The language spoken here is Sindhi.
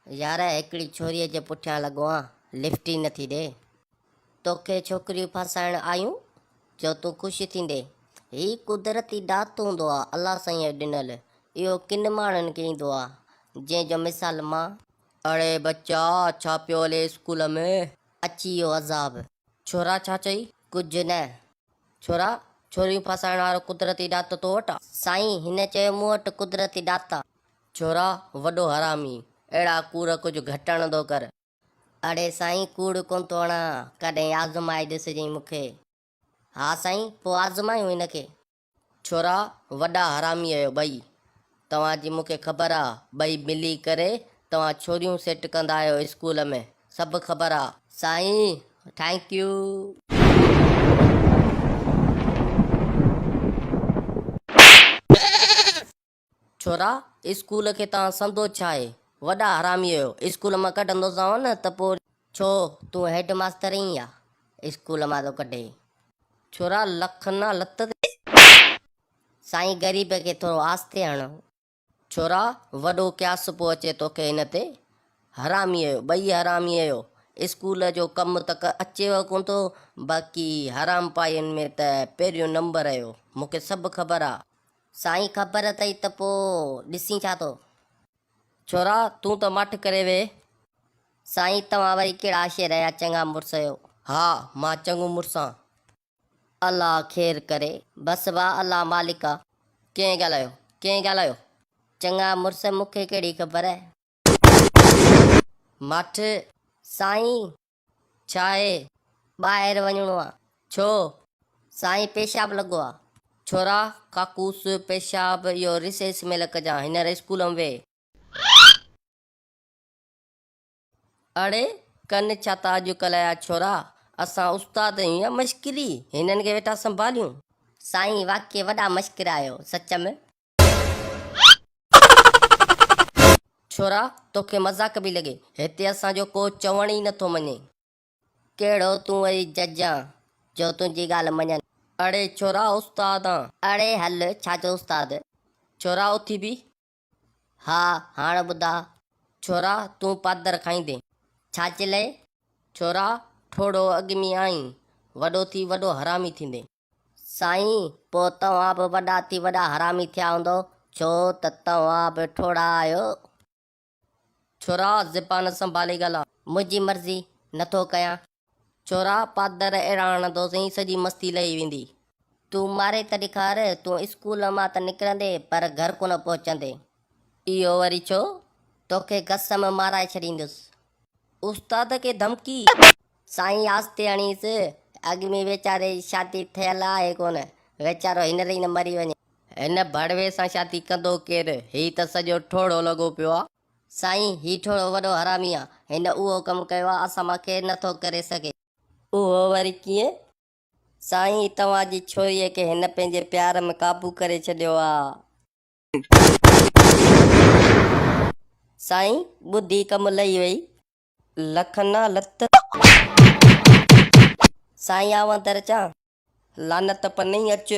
يار هڪڙي ڇوريء جي پٺيان لڳو آن، لفٽ ئي نٿي ڏي. توکي ڇوڪريون ڦاسائڻ آيون جو تون خوش ٿيندين. هي قدرتي ڏات هوندو آ الله سائينء جو ڏنل. اهو ڪن ماڻهن کي ايندو آ، جنهن جو مثال مان. اڙي ٻچا ڇا پيو هلي اسڪول ۾؟ اچي ويو عذاب. ڇورا ڇا چئي؟ ڪجهه نه. ڇورا ڇوريون ڦاسائڻ وارو قدرتي ڏات تو وٽ آ؟ سائين هن چيو مون وٽ قدرتي ڏات آ. ڇورا وڏو حرامي، اهڙا ڪوڙ ڪجهه گهٽ هڻندو ڪر. اڙي سائين ڪوڙ ڪونه ٿو هڻان، ڪڏهن آزمائي ڏسجئين مون کي. ها سائين پوء آزمايون هن کي. ڇورا وڏا حرامي آهيو ٻئي، توهان جي مون کي خبر آ، ٻئي ملي ڪري توهان ڇوريون سيٽ ڪندا آهيو اسڪول ۾، سڀ خبر آ. سائين thank you. ڇورا اسڪول کي توهان سندو ڇا آهي؟ وڏا حرامي آهيو، اسڪول مان ڪڍندوسانو نه ته پوء. ڇو تون هيڊ ماستر آهين يا اسڪول مان ٿو ڪڍين؟ ڇورا لکنا لت تي. سائين غريب کي ٿورو آهستي هڻو. ڇورا وڏو قياس پيو اچي توکي هن تي. حرامي آهيو ٻئي حرامي آهيو، اسڪول جو ڪم ته اچيو ڪونه ٿو باقي حرام پائين ۾ ته پهريون نمبر آهيو، مون کي سڀ خبر آ. سائين خبر اٿئي ته پوء ڏسين ڇا ٿو؟ ڇورا تون ته ماٺ ڪري ويهه. سائين توهان وري ڪهڙا شعر يا چڱا مڙس آهيو. ها مان چڱو مڙس آن. الله خير ڪري. بس وا الله مالڪ آ. ڪنهن ڳالهايو؟ ڪنهن ڳالهايو؟ چڱا مڙس مون کي ڪهڙي خبر. ماٺ. سائين. ڇا آهي؟ ٻاهر وڃڻو آ. ڇو؟ سائين پيشاب لڳو آ. ڇورا ڪاڪوس پيشاب اهو رسيس ۾ لکجان هينئر اسڪول م ويهه. اڙي ڪن ڇا ٿا اڄڪلهه جا ڇورا اسان استاد آهيون يا مشڪري هنن کي ويٺا سنڀاليون. سائين واقعي وڏا مشڪرا آهيو سچ ۾. ڇورا توکي مذاق پئي لڳي هتي اسان جو ڪو چوڻ ئي نٿو مڃي. ڪهڙو تون وري جج آن جو تنهنجي ڳالهه مڃن. اڙي ڇورا استاد آن. اڙي هل ڇا جو استاد. ڇورا اٿي بيهه. ها هاڻ ٻڌاء. ڇورا تون پادر کائيندين. ڇا چلئي؟ ڇورا ٺوڙهو اڳ ۾ آهين وڏو ٿي وڏو حرامي ٿيندين. سائين، پوء توهان به وڏا ٿي وڏا حرامي ٿيا هوندؤ، ڇو ته توهان به ٺوڙها آهيو. ڇورا، زبان سنڀالي ڳالهاء. منهنجي مرضي، نٿو ڪيان. ڇورا، پادر اهڙا هڻندوسين، سڄي مستي لهي ويندي. تون ماري ته ڏيکار، تون اسڪول مان ته نڪرندين، پر گهر ڪونه پهچندين. اهو وري ڇو؟ توکي گس ۾ مارائي ڇڏيندس. استاد کي ڌمڪي. سائين آستي هڻيس، اڳ ۾ ويچاري جي شادي ٿيل آهي ڪونه، ويچارو هينئر ئي نه مري وڃي. هن ڀڙوي سان شادي ڪندو ڪير، هي ته سڄو ٺوڙهو لڳو پيو آ. سائين هي ٺوڙهو وڏو حرامي آ، هن اهو ڪم ڪيو آ، اسان مان ڪير نٿو ڪري سگهي. اهو وري ڪيئن؟ سائين توهان جي ڇوريء کي هن پنهنجي پيار ۾ قابو ڪري ڇڏيو آ. سائين ٻڌي ڪم لهي وئي. لکنا لت. سائين آئون اندر اچان؟ لعنت پنئي اچ.